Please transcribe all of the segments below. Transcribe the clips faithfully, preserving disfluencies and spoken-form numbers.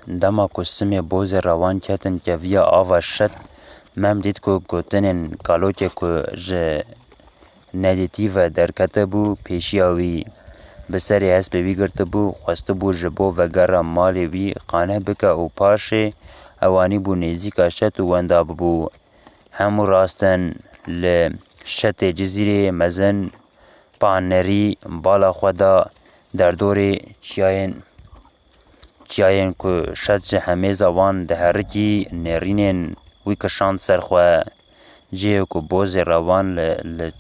Dema ku simê bozê re wan ketin keviya ava şet, Mem dît ku gotinên kalokê ku ji nedîtî ve derketibû pêşiya wî. Bi serê hespê wî girtibû, xwestibû ji bo vegera malê wî qaneh bike û paşê ew anîbû nêzîka şet û wenda bibû. Hemû rast in, li şetê Cizîrê mezin panerî bala xwe da derdorê çiyayên Çiyayên ku şet ji hemêza wan diherikî, nêrînên wî kişand ser xwe. Cihê ku bozê re wan li, li,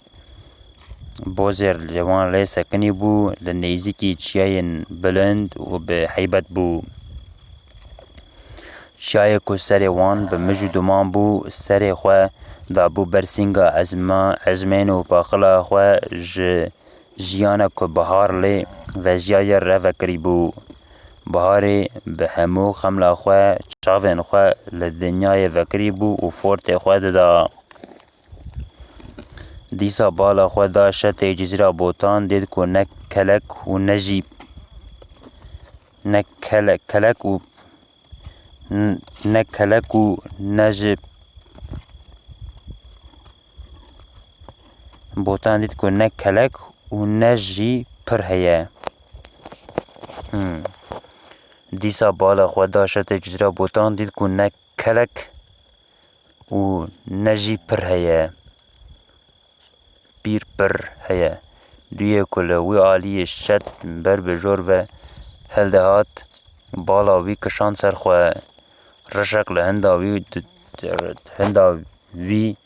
bozê li wan lê sekinî bû, li nêzîkî çiyayên bilind û bi heybet bû. Çiyayê ku serê wan bi mij û duman bû, serê xwe dabû ber sînga ezma-, ezmên û paqila xwe ji jiyana ku bihar lê vejiyaye re vekirî bû. Biharê bi hemû xemla xwe, çavên xwe li dinyayê vekirî bû û fortê xwe dida. Dîsa bala xwe da şetê Cizîra Botan, dît ku ne kelek û ne jî, ne kele-, kelek û n-, ne kelek û ne ji Botan dît ku ne kelek û ne jî pir heye. Hmm. Dîsa bala xwe da şetê Cizîra Botan, dît ku ne kelek û ne jî pir heye. Pîr pir heye. Duyê ku li wî aliyê şet ber bi jor ve hildihat, bala wî kişand ser xwe. Reşek li hinda wî di-, hinda wî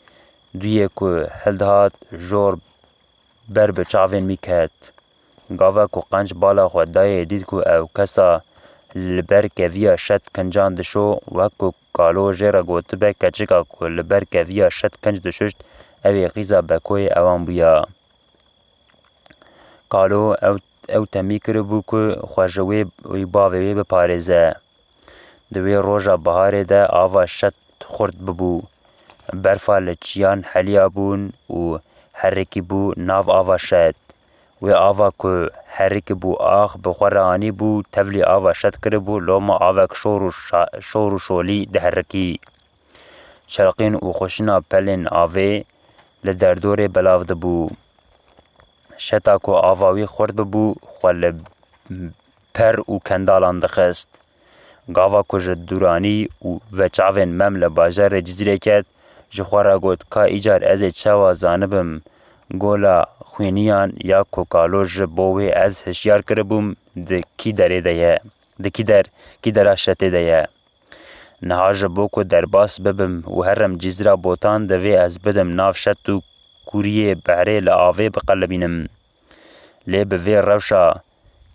duyê ku hildihat jor ber bi çavên wî ket. Gava ku qenc bala xwe dayê, dît ku ew kesa li ber keviya şet kincan dişo, wek ku kalo jê re gotibe, keçika ku li ber keviya şet kinc dişuşt, ew ê qîza bekoyê ewan bûya. Kalo ew, ew temî kiribû ku xwe ji wê wî bavê wê biparêze. Di wê roja biharê de ava şet xurt bibû. Berfa li çiyan heliyabûn û herikîbû nav ava şet. Wê ava ku herikîbû ax bi xwe re anîbû, tevlî ava şet kiribû, loma avek şor û şa-, şor û şolî diherikî. Çelqîn û xuşina pelên avê li derdorê belav dibû. Şeta ku ava wî xurt bibû, xwe li per û kendalan dixist. Gava ku ji dûranî û veçavên Mem li bajarê Cizîrê ket, ji xwe re got, ka îcar ez ê çawa zanibim gola xwîniyan ya ku kalo ji bo wê ez hişyar kiribûm, di kî derê de ye? Di kî der, kî dera şetê de ye? Niha ji bo ku derbas bibim û herim Cizîra Botan, divê ez bidim nav şet û kuriyê behrê li avê biqelibînim. Lê bi vê rewşa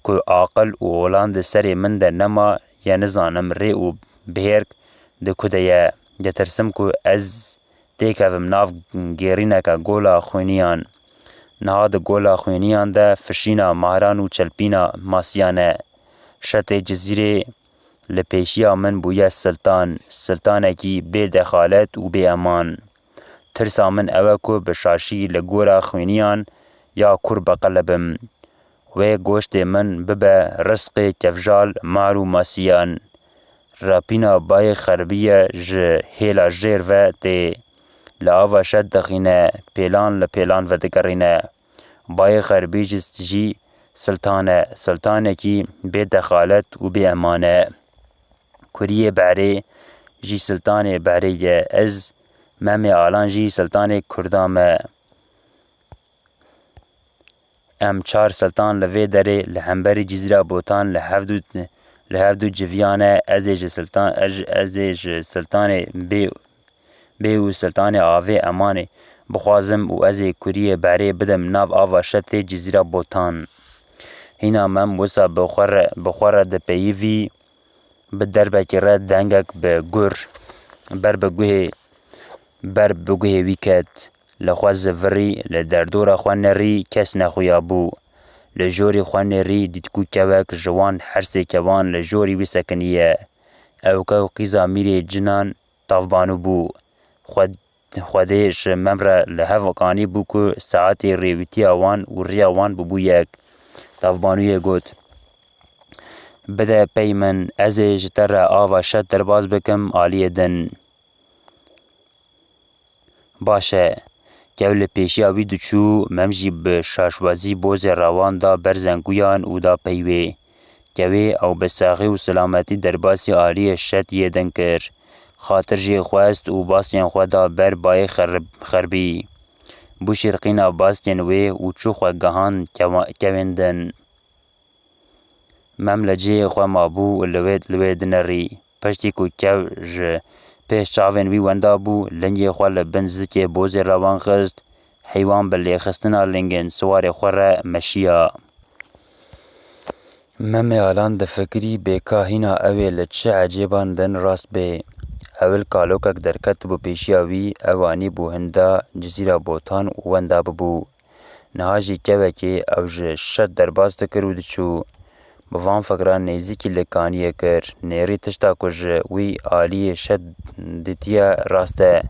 ku aqil û olan di serê min de nema, ye nizanim rê û bihêrk di ku de ye. Ditirsim ku ez têkevim nav gêrîneke gola xwîniyan. Niha di gola xwîniyan de fişîna maran û çelpîna masiyan e. Şetê Cizîrê li pêşiya min bûye siltan, siltanekî bê dexalet û bê eman. Tirsa min ew e ku bi şaşî li gora xwîniyan ya kur biqelibim. Wê goştê min bibe rizqê kevjal, mar û masiyan. Rapîna bayê xerbî ye ji hêla jêr ve tê. Li ava şet dixîne, pêlan li pêlan vedigerîne. Bayê xerbî jî, jî siltan e, siltanekî bê dexalet û bê eman e. Kuriyê Behrê jî siltanê Behrê ye. Ez Memê Alan jî siltanê Kurdan me. Em çar siltan li vê derê li hemberî Cizîra Botan li hevdû, li hevdû civiyan e. Ez ê ji siltan, ez, ez ê ji siltanê bê, bê û siltanê avê emanê bixwazim û ez ê kuriyê Behrê bidim nav ava şetê Cizîra Botan. Hîna Mem wisa bi xwe re, bi xwe re dipeyivî, bi derbekî re dengek bi gur ber bi guhê, ber bi guhê wî ket. Li xwe zivirî, li derdora xwe nerî, kes nexuyabû. Li jorî xwe nêrî, dît ku kewek ji wan hersê kewan li jorî wî sekiniye. Ew kew qîza mîrê cinan Tavbanû bû. Xwe, Xwedê ji Mem re li hev anîbû ku saetê rêwîtiya wan û riya wan bibû yek. Tavbanûyê got, Bide pey min, ez ê ji te re ava şet derbas bikim aliyê din. Baş e. Kew li pêşiya wî diçû, Mem jî bi şaşwezî bozê rewan da ber zenguyan û da pey wê. Kewê ew bi saxî û silametî derbasî aliyê şet yê din kir. Xatir jê xwest û baskên xwe da ber bayê xerib-, xerbî. Bûşîr qîna baskên wê û çû xwe gihand kewa-, kewên din. Mem li cihê xwe mabû û li wê, li wê dinerî. Piştî ku kew ji pêş çavên wî wenda bû, lingê xwe li bin zikê bozê rewan xist, heywan bi lêxistina lingên siwarê xwe re meşiya. Memê Alan difikirî bê ka hîna ew ê li çi ecêban din rast bê. Ewil kalokek derketibû pêşiya wî, ew anîbû hinda Cizîra Botan û wenda bibû. Niha jî kevekê ew ji şet derbas dikir û diçû. Bi van fikran nêzîkî li kaniyê kir. Nêrî tişta ku ji wî aliyê şet dîtiye rast e.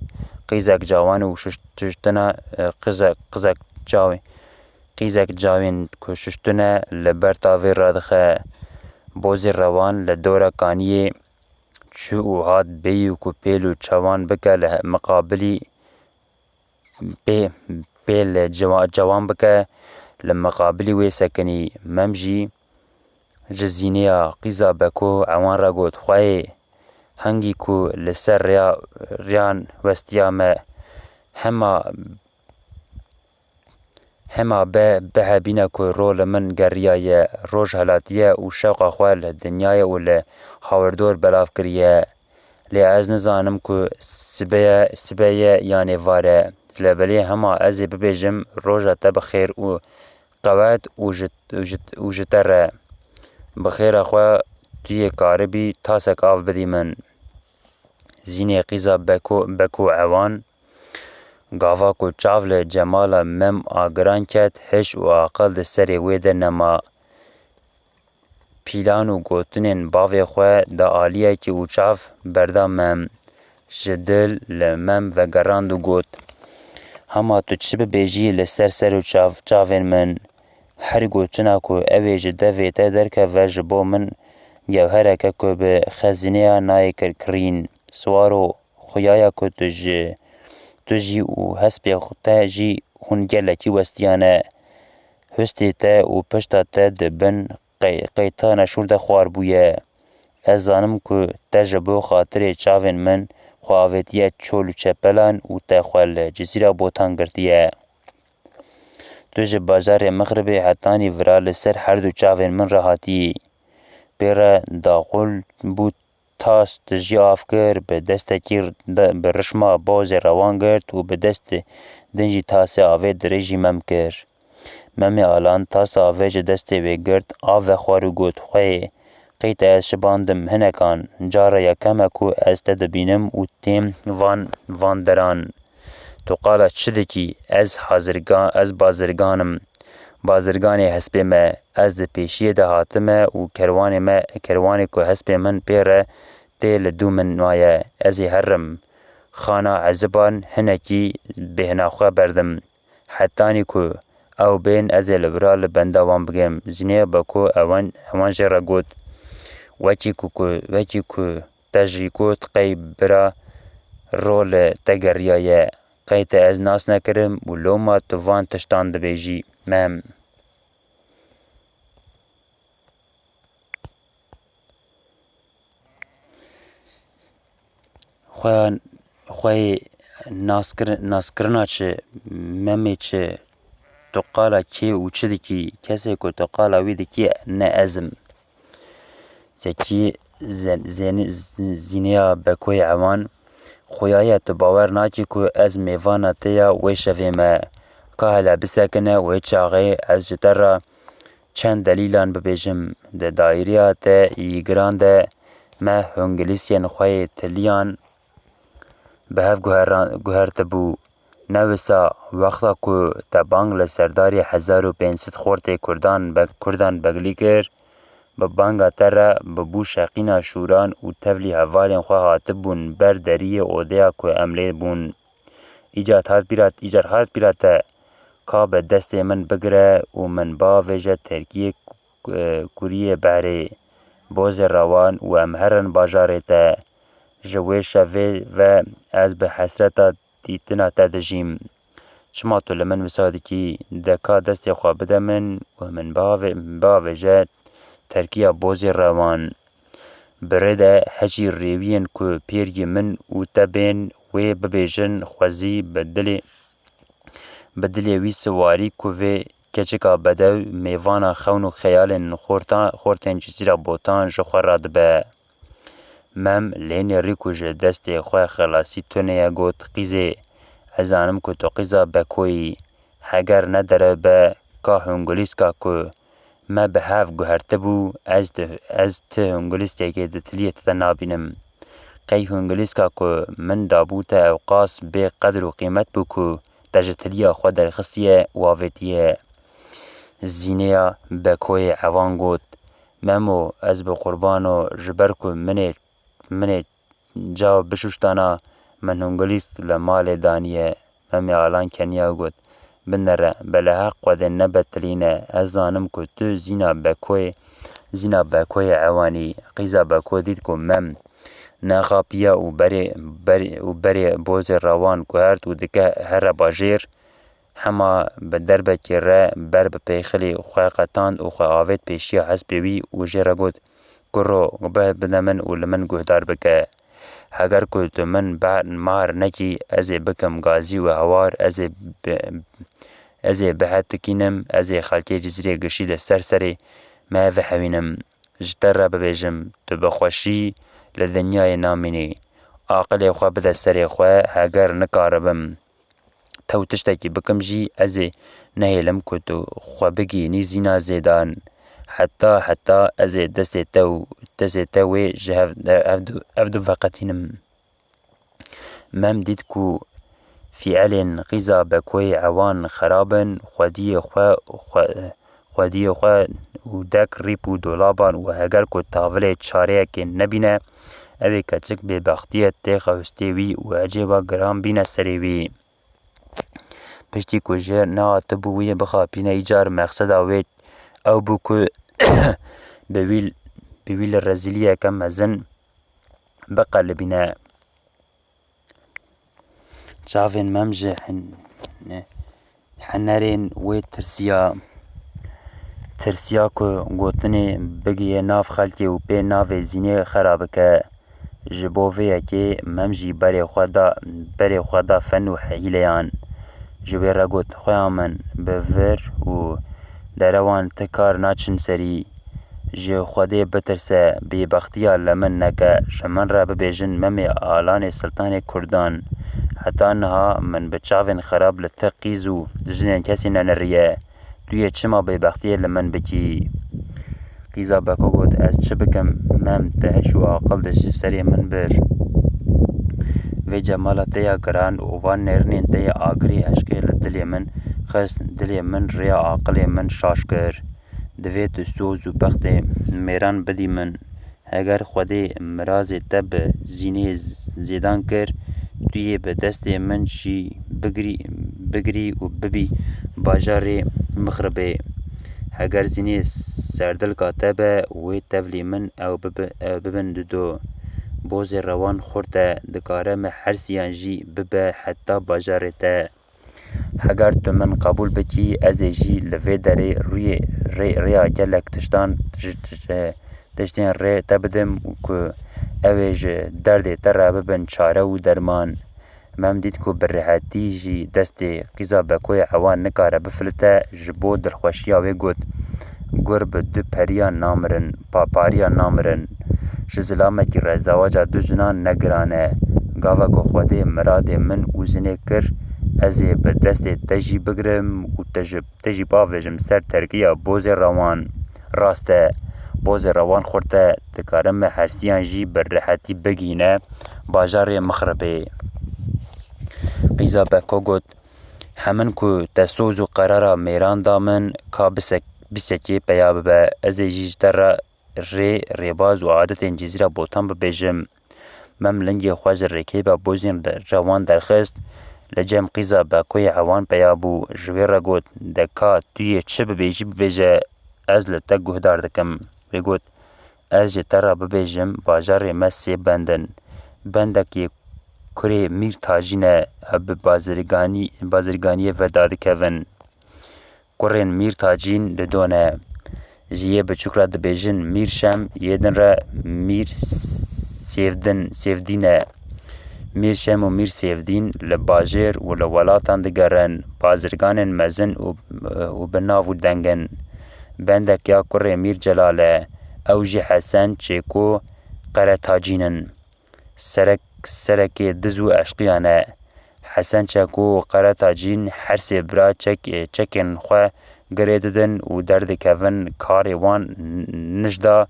Qîzek cawan û şiş-, şiştina, e, qizek, qizek cawê, qîzek cawên ku şiştine li ber tavê radixe. Bozê rewan li dora kaniyê çû û hat bêyî ku pêl û çawan bike li he-, miqabilî pê, pê li cewa-, cewan bike, li miqabilî wê sekinî. Mem jî ji Zîneya qîza Beko ewan re got, Xweyê, hingî ku li ser rêya, rêyan westiya me, hema, hema be, bihebîne ku ro li min geriyaye, roj helatiye û şewqa xwe li dinyayê û li hawirdor belav kiriye. Lê ez nizanim ku sibe ye, sibe ye yan ê var e. Lê belê hema ez ê bibêjim, roja te bi xêr û qewet û ji, û ji, û ji te re. Bi xêra xwe tu yê karibî tasek av bidî min. Zînê qîza Beko, Beko ewan, gava ku çav li Cemala Mem a giran ket, hiş û aqil di serê wê de nema. Pîlan û gotinên bavê xwe da aliyekî û çav berda Mem. Ji dil li Mem vegerand û got, Hema tu çi bibêjî li ser ser û çav, çavên min. Her gotina ku ew ê ji devê te derkeve ji bo min gewhereke ku bi xezîneya nayê kir kirîn. Siwaro, xuyaya ku tu ji, tu jî û hespê xwe te jî hûn gelekî westiyane. Hustê te û pişta te di bin qey-, qeytana şûr de xwar bûye. Ez zanim ku te ji bo xatirê çavên min xwe avêtiye çol û çepelan û te xwe li Cizîra Botan girtiye. Tu ji bajarê Mixribê hetanî vira li ser her du çavên min re hatiyî. Pê re daqul bû tas tijî av kir, bi destekî de, bi rişma bozê rewan girt û bi destê din jî tasê avê dirêjî Mem kir. Memê Alan tasa avê ji destê wê girt, av vexwar û got, Xweyê, qey te ez şibandim hinekan, cara yekem e ku ez te dibînim û têm van, van deran. Tu qala çi dikî? Ez hazirga-, ez bazirgan im. Bazirganê hespê me, ez di pêşiyê de hatime û kerwanê me, kerwanê ku hespê min pê re tê li dû min maye, ez ê herim. Xana eziban hinekî bêhna xwe berdim. Hetanî ku ew bên, ez ê li vira li benda wan bigêm. Zînê Beko ewan, ewan jê re got, Wekî ku, ku, wekî ku te jî got, qey bira ro li te geriyaye, qey te ez nas nekirim û loma tu van tiştan dibêjî. Mem. Xweya, xweyê naskir-, naskirina çi, Memê çi, tu qala kê û çi dikî, kesê ku tu qala wî dikî ne ez im. Zekî Zen-, Zêni-, Z-, Zîneya Bekoyê Ewan, Xuya ye tu bawer nakî ku ez mêvana te ya wê şevê me. Ka hele bisekine wê çaxê ez ji te re çend delîlan bibêjim. Di daîreya te yî giran de me hungilîskên xwe yê tiliyan bi hev guheran-, guhertibû. Ne wisa, wexta ku te bang li serdarê hezar û pênc sed xortê Kurdan Be-, Kurdan Beglî kir, bi banga te re bi bû şeqîna şûran û tevlî hevalên xwe hatibûn ber deriyê odeya ku em lê bûn. Îcar hat bîra, îcar hat bîra te, ka bi destê min bigire û min biavêje terkiyê ku-, kuriyê behrê. Bozê Rewan û em herin bajarê te. Ji wê şevê ve ez bi hesreta dîtina te dijîm. Çima tu li min wisa dikî? De ka destê xwe bide min û min biavê-, biavêje terkiya Bozê Rewan. Bi rê de hejî rêwiyên ku pêriyê min û te bên wê bibêjin, xwezî bi dilê, bi dilê wî siwarî ku vê keçika bedew mêvana xewn û xeyalên xorta-, xortên Cizîra Botan ji xwe radibe. Mem lê nêrî ku ji destê xwe xelasî tune ye got, Qîzê, ez zanim ku tu qîza Beko yî. Heger ne derew be ka hungulîska ku me bi hev guhertibû, ez di, ez ti hungulîskekê di tiliyê te de nabînim. Qey hungulîska ku min dabû te ewqas bê qedr û qîmet bû ku te ji tiliya xwe derxistiye û avêtiye. Zîneya Bekoyê Ewan got, Memo, ez bi qurbano, ji ber ku min ê, min ê caw bişuştana, min hungulîsk li malê daniye. Memê Alan keniya got, Binere, beleheq Xwedê nebe tilîne, ez zanim ku tu Zîna Bekoyê, Zîna Bekoyê Ewan î. Qîza Beko dît ku Mem nexapiye û berê, berê, û berê Bozê Rewan guhert û dike here bajêr, hema bi derbekê re ber bi pêxilî xwe qetand û xwe avêt pêşiya hespê wî û jê re got, Kuro, guh bide min û li min guhdar bike. Heger ku tu min ber mar nekî, ez ê bikim gazî û hewar, ez ê bi-, ez ê bihetikînim, ez ê xelkê Cizîrê gişî li ser serê me vehewînim. Ji te re bibêjim, tu bi xweşî li dinyayê namînî. Aqilê xwe bide serê xwe, heger nikaribim tew tiştekî bikim jî, ez ê nehêlim ku tu xwe bigihînî Zîna Zêdan. Heta, heta ez ê destê te û destê te wê ji hev, hev du, hev du veqetînim. Mem dît ku fielên qîza Bekoyê Ewan xerab in, xwediyê xwe, xwe, xwediyê xwe û dek rîp û dolaban û heger ku tavilê çareyekê nebîne, ew ê keçik bêbextiyê tê xewistê wî û ecêba giran bîne serê wî. Piştî ku jê nehatibû wî bixapîne, îcar mexseda wê ew bû ku bi wî, bi wî li rezîliyeke mezin biqelibîne. Çavên Mem ji hin-, henerên wê tirsiya, tirsiya ku gotinê bigiye nav xelkê û pê navê Zînê xera bike. Ji bo vê yekê Mem jî berê xwe da, berê xwe da fen û hîleyan. Ji wê re got, Xuya min, bi vir û derewan ti kar naçin serî. Ji Xwedê bitirse, bêbextiya li min neke, ji min re bibêjin Memê Alanê Siltanê Kurdan. Heta niha min bi çavên xerab li ti qîz û jinên kesî neniriye. Tu yê çima bêbextiyê li min bikî? Qîza Beko got, Ez çi bikim? Mem, te hiş û aqil de ji serê min bir. Vê cemala te ya giran û van nêrînên te ya agirî eşqê li dilê min xist, dilê min rêya aqilê min şaş kir. Divê tu soz û bextê mêran bidî min. Heger Xwedê mirazê te bi Zînê zêdan kir, tu yê bi destê min jî bigirî, bigirî û bibî bajarê mixribê. Heger Zînê serdilka te be, wê tevlî min ew bibi-, ew bibin dido. Bozê Rewan xurt e, dikare me hersiyan jî bibe heta bajarê te. Heger tu min qebûl bikî, ez ê jî li vê derê rûyê rê-, rêya gelek tiştan, ji, ji, tiştên rê te bidim û ku ew ê ji derdê te re bibin çare û derman. Mem dît ku bi rihetî jî destê qîza Bekoyê Ewan nikare bifilite, ji bo dilxweşiya wê got, Gur bi du periyan namirin, papariyan namirin. Ji zilamekî re zewaca du jinan ne giran e. Gava ku Xwedê miradê min û Zinê kir, ez ê bi destê te jî bigirim û te ji, te jî bavêjim ser terkiya Bozê Rewan. Rast e, Bozê Rewan xurt e, dikare me hersiyan jî bi rihetî bigihîne bajarê Mixribê. Qîza Beko got, Hemin ku te soz û qerara mêran da min, ka bisek-, bisekê peya bibe, ez ê jî ji te re rê, rêbaz û adetên Cizîra Botan bibêjim. Mem lingê xwe ji rêkêba Bozên Rewan derxist, li cem qîza Bekoyê Ewan peya bû, ji wê re got, De ka tu yê çi bibêjî bibêje, ez li te guhdar dikim. Wê got, Ez ji te re bibêjim, bajarê me sê bend in. Bendek yê kurê Mîr Tacî ne, ew bi bazirganî-, bazirganiyê ve dadikevin. Kurên Mîr Tacîn li do ne. Ji yê biçûk re dibêjin Mîr Şem, yê din re Mîr Sêvdin, Sêvdîn e. Mîr Şem û Mîr Sêvdîn li bajêr û li welatan digerin. Bazirganên mezin û, û bi nav û deng in. Bendek ya kurê Mîr Celal e. Ew jî Hesen, Çêko, Qere Tacîn in. Serek, serekê diz û eşqiyan e. Hesen Çeko û Qere Tacîn her sê bira çek-, çekên xwe girê didin û derdikevin, karê wan n-, nijda,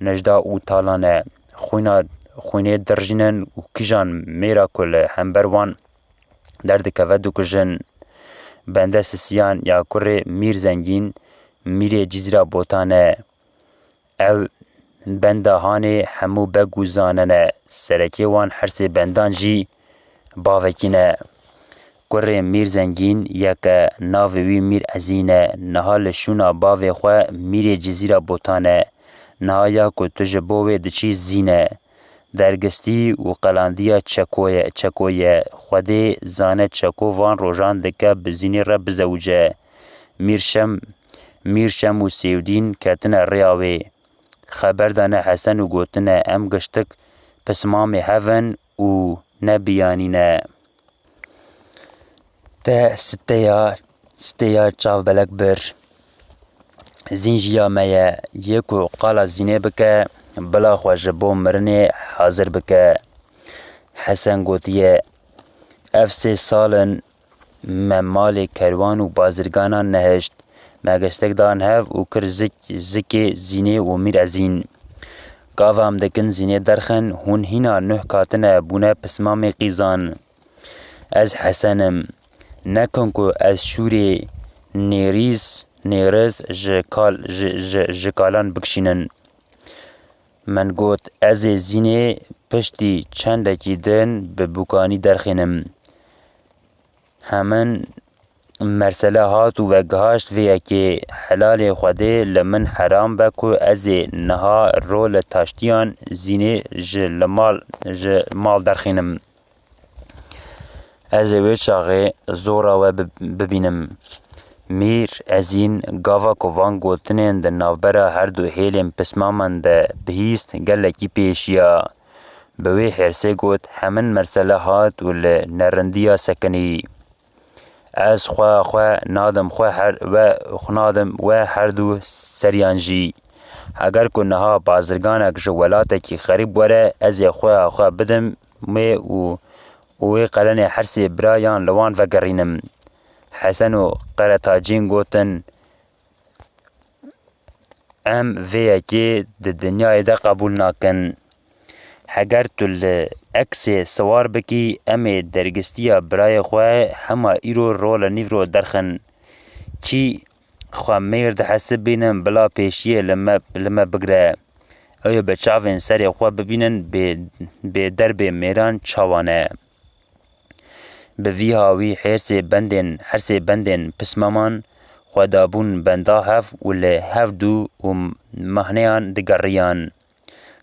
nijda û talan e. Xwîna, xwînê dirjînin û kîjan mêra ku li hember wan derdikeve dikujin. Bende Sisiyan ya kurê Mîr Zengîn, Mîrê Cizîra Botan e. Ew benda hanê hemû beg û zane ne. Serekê wan her sê bendan jî bavekî ne. Kurê Mîr Zengîn yek e, navê wî Mîr Ezîn e. Niha li şûna bavê xwe Mîrê Cizîra Botan e. Niha ya ku tu ji bo wê diçî zîn e. Dergistî û qelandiya Çekoye, Çekoye. Xwedê zane Çeko van rojan dike bi zînê re bizewice. Mîr Şem, Mîr Şem û Sêwdîn ketine rêya wê. Xeber dane Hesen û gotine, em giştik pismamê hev in û ne biyanî ne. Te siteya, siteya çavbelek bir. Zîn jiya me ye, yê ku qala zînê bike, bila xwe ji bo mirinê hazir bike. Hesen gotiye, ev sê sal in me malê kerwan û bazirganan nehişt. Me giştek dan hev û kir zik, zikê zînê û Mîr Ezîn. Gava em dikin zînê derxin, hûn hîna nuh katine bûne pismamê qîzan. Ez Hesen im. Nekin ku ez şûrê nêrîz, nêriz ji kal-, ji, ji, ji kalan bikişînin. Min got, ez ê zînê piştî çendekî din bi bûkanî derxînim. Hemin mersele hat û vegihaşt vê yekê, helalê Xwedê li min heram be ku ez ê niha ro li taştiyan zînê ji li mal, ji mal derxînim. Ez ê wê çaxê zora we bi-, bibînim. Mîr Ezîn gava ku van gotinên di navbera her du hêlên pismaman de bihîst, gelekî pêşiya. Bi wê hêrsê got, hemin mersele hat û li nerindiya sekinî. Ez xwe, xwe nadim xwe her, we, xwe nadim we her du seriyan jî. Heger ku niha bazirganek ji welatekî xerîb were, ez ê xwe, xwe bidim wê û, û wê qelenê her sê birayan li wan vegerînim. Hesen û Qeretacîn gotin, em vê yekê di dinyayê de qebûl nakin. Heger tu li eksê siwar bikî, em ê dergistiya birayê xwe hema îro ro li nîvro derxin. Kî xwe mêr dihesibînin, bila pêşiyê li me, li me bigre. Ew ê bi çavên serê xwe bibînin bê, bê derbê mêran çawa ne. Bi vî hawî hêrsê bendên, hersê bendên pismaman xwe dabûn benda hev û li hev dû û mahneyan digeriyan.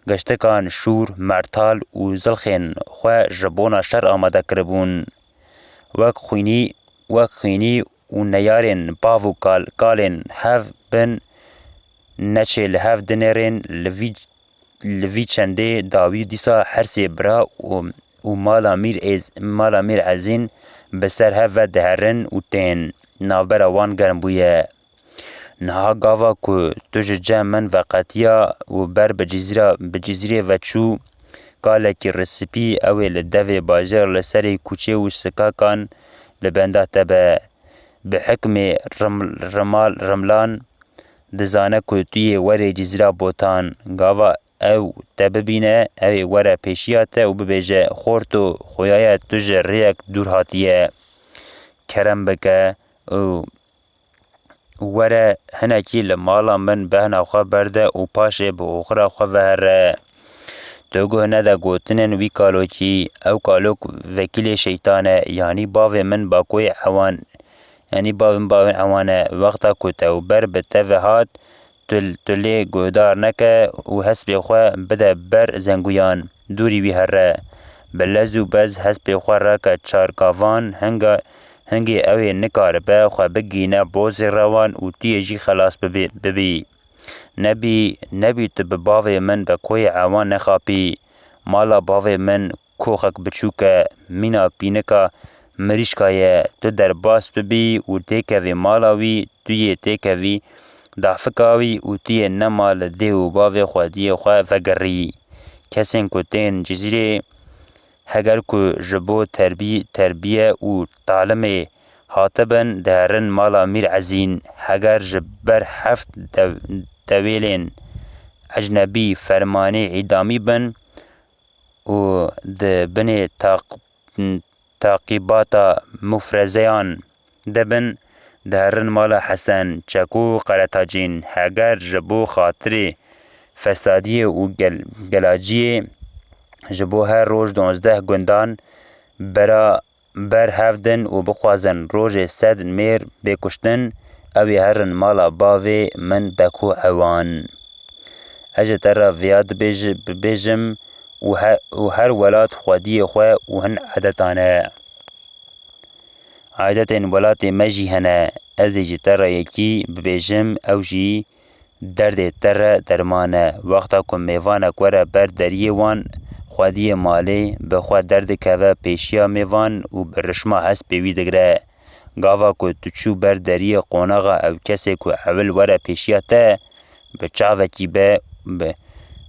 Giştikan şûr, mertal û zilxên xwe ji bona şer amade kiribûn. Wek xwînî, wek xwînî û neyarên bav û kal, kalên hev bin neçê li hev dinêrên li vî, li vî çendê dawî dîsa her sê bira û, û mala Mîr Êz-, mala Mîr Ezîn bi ser hev ve diherin û tên. Navbera wan germ bûye. Niha gava ku tu ji cem min veqetiya û ber bi cizîra, bi cizîrê ve çû, kalekî rispî ew ê li devê bajêr li serê kûçê û sikakan li benda te be. Bi hikmê rim-, rimal, rimlan dizane ku tu yê werê Cizîra Botan. Gava ew te bibîne, ew ê were pêşiya te û bibêje, xorto, xoyaya tu ji rêyek dûr hatiye. Kerem bike û were hinekî li mala min behna xwe berde û paşê bi oxira xwe ve here. Tu guh nede gotinên wî kalokî, ew kalok vekîlê şeytan e, yanî bavê min Bakoyê Ewan, yanî bavê min bavên Ewan e. Wexta ku te û ber bi te ve hat, tu, tu lê guhdar neke û hespê xwe bide ber zenguyan, dûrî wî here. Bi lez û bez hespê xwe reke çar gavan, hinga, hingê ew ê nikaribe xwe bigîne bozê rewan û tu yê jî xelas bibî, bibî. Nebî, nebî tu bi bavê min bi koyê ewan nexapî. Mala bavê min koxek biçûk e, mîna pînika mirîşka ye. Tu derbas bibî û têkevî mala wî, tu yê têkevî dafika wî û tu yê nema li dê û bavê xwediyê xwe vegerî. Kesên ku tên Cizîrê, heger ku ji bo terbî-, terbiye û talimê hatibin, diherin mala Mîr Ezîn. Heger ji ber heft dew-, dewêlên ecnebî fermanê îdamî bin û di binê taq-, taqîbata mufrezeyan de bin, diherin mala Hesen, Çeko û Qeretacîn. Heger ji bo xatirê fesadiyê û gel-, gelaciyê ji bo her roj duwazdeh gundan bera ber hev din û bixwazin rojê sed mêr bê kuştin, ew ê herin mala bavê min Beko Ewan. Ez ji te re viya dibêji-, bibêjim û he-, û her welat xwediyê xwe û hin edetan e. Aidetên welatê me jî hene. Ez ê ji te re yekî bibêjim, ew jî derdê te re derman e. Wexta ku mêvanek were ber deriyê wan, xwediyê malê bi xwe derdikeve pêşiya mêvan û bi rişma hespê wî digre. Gava ku tu çû ber deriyê qonaxa ew kesê ku ewil were pêşiya te, bi çavekî be, bi,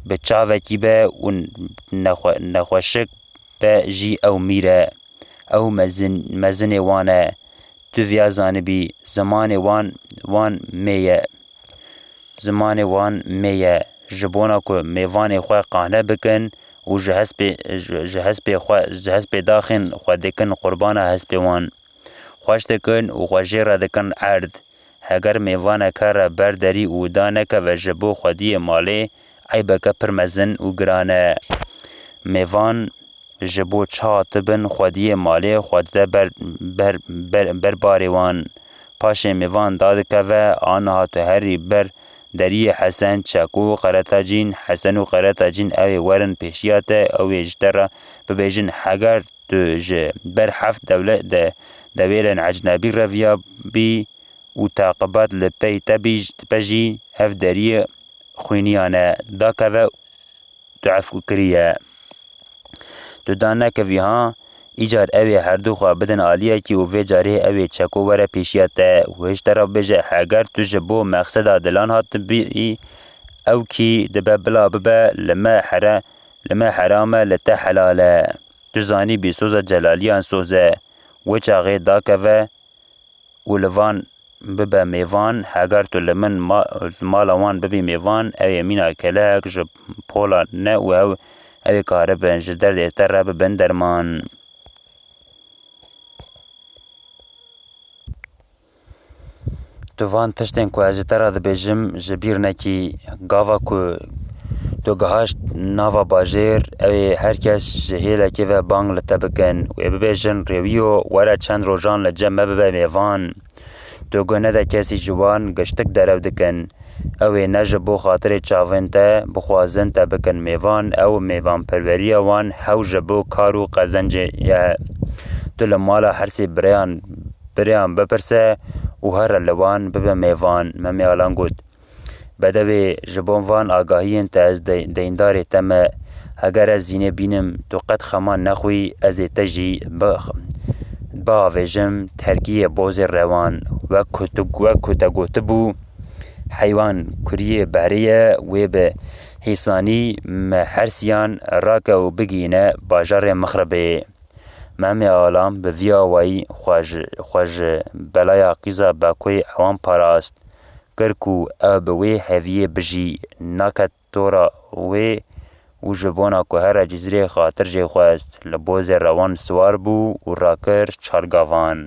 bi çavekî be û nexwe-, nexweşik be jî ew mîr e. Ew mezin, mezinê wan e. Tu viya zanibî, zimanê wan, wan mê ye. Zimanê wan mê ye. Ji bona ku mêvanê xwe qane bikin û ji hespê, ji, ji hespê xwe, ji hespê daxên xwe dikin qurbana hespê wan. Xweş dikin û xwe jê re dikin erd. Heger mêvaneke re ber derî û da nekeve ji bo xwediyê malê, eybeke pir mezin û giran e. Mêvan ji bo çi hatibin xwediyê malê xwe dide ber, ber, ber, ber barê wan. Paşê mêvan dadikeve, aniha tu herî ber deriyê Hesen, Çeko û Qeretacîn, Hesen û Qeretacîn ew ê werin pêşiya te, ew ê ji te re bibêjin, heger tu ji ber heft dewle-, de-, dewêlên ecnebî reviya bî û teqibat li pey te bî, te jî ev deriyê xwîniyan e, dakeve tu efû kiriye. Tu da nekevî ha, îcar ew ê herdu xwe bidin aliyekî û vê carê ew ê Çeko were pêşiya te û hê ji te re bibêje, heger tu ji bo mexseda dilan hatibî, ew kî dibe bila bibe, li me here-, li me heram e, li te helal e. Tu zanîbî soza celaliyan soz e. Wê çaxê dakeve û li van bibe mêvan, heger tu li min ma-, mala wan bibî mêvan, ew ê mîna kelek ji pola ne û ew, ew ê karibin ji derdê te re bibin derman. Tu van tiştên ku ez ji te re dibêjim, ji bîr nekî. Gava ku tu gihaşt nava bajêr, ew ê her kes ji hêlekê ve bang li te bikin. Wê bibêjin, rêwiyo, were çend rojan li cem me bibe mêvan. Tu guh nede kesî ji wan, giştik derew dikin. Ew ê ne ji bo xatirê çavên te, bixwazin te bikin mêvan, ew mêvanperweriya wan hew ji bo kar û qezencê ye. Tu li mala her sê bireyan, bireyan bipirse û here li wan bibe mêvan. Memê Alan got, Bedewê, ji bo van agahiyên te ez dey-, deyndarê te me. Heger ez zînê bînim, tu qet xema nexwî, ez ê te jî bix-, biavêjim terkiyê bozê rewan. Wek ku tu, wek ku te gotibû, heywan kuriyê berê ye, wê bi hêsanî me hersiyan rake û bigihîne bajarê Mixribê. Memê Alan bi vî awayî xwe ji, xwe ji belaya qîza Bekoyê ewan parast, kir ku ew bi wê heviyê bijî, nake tora wê û ji bona ku here Cizîrê xatir jê xwest, li bozê rewan siwar bû û rakir çar gavan.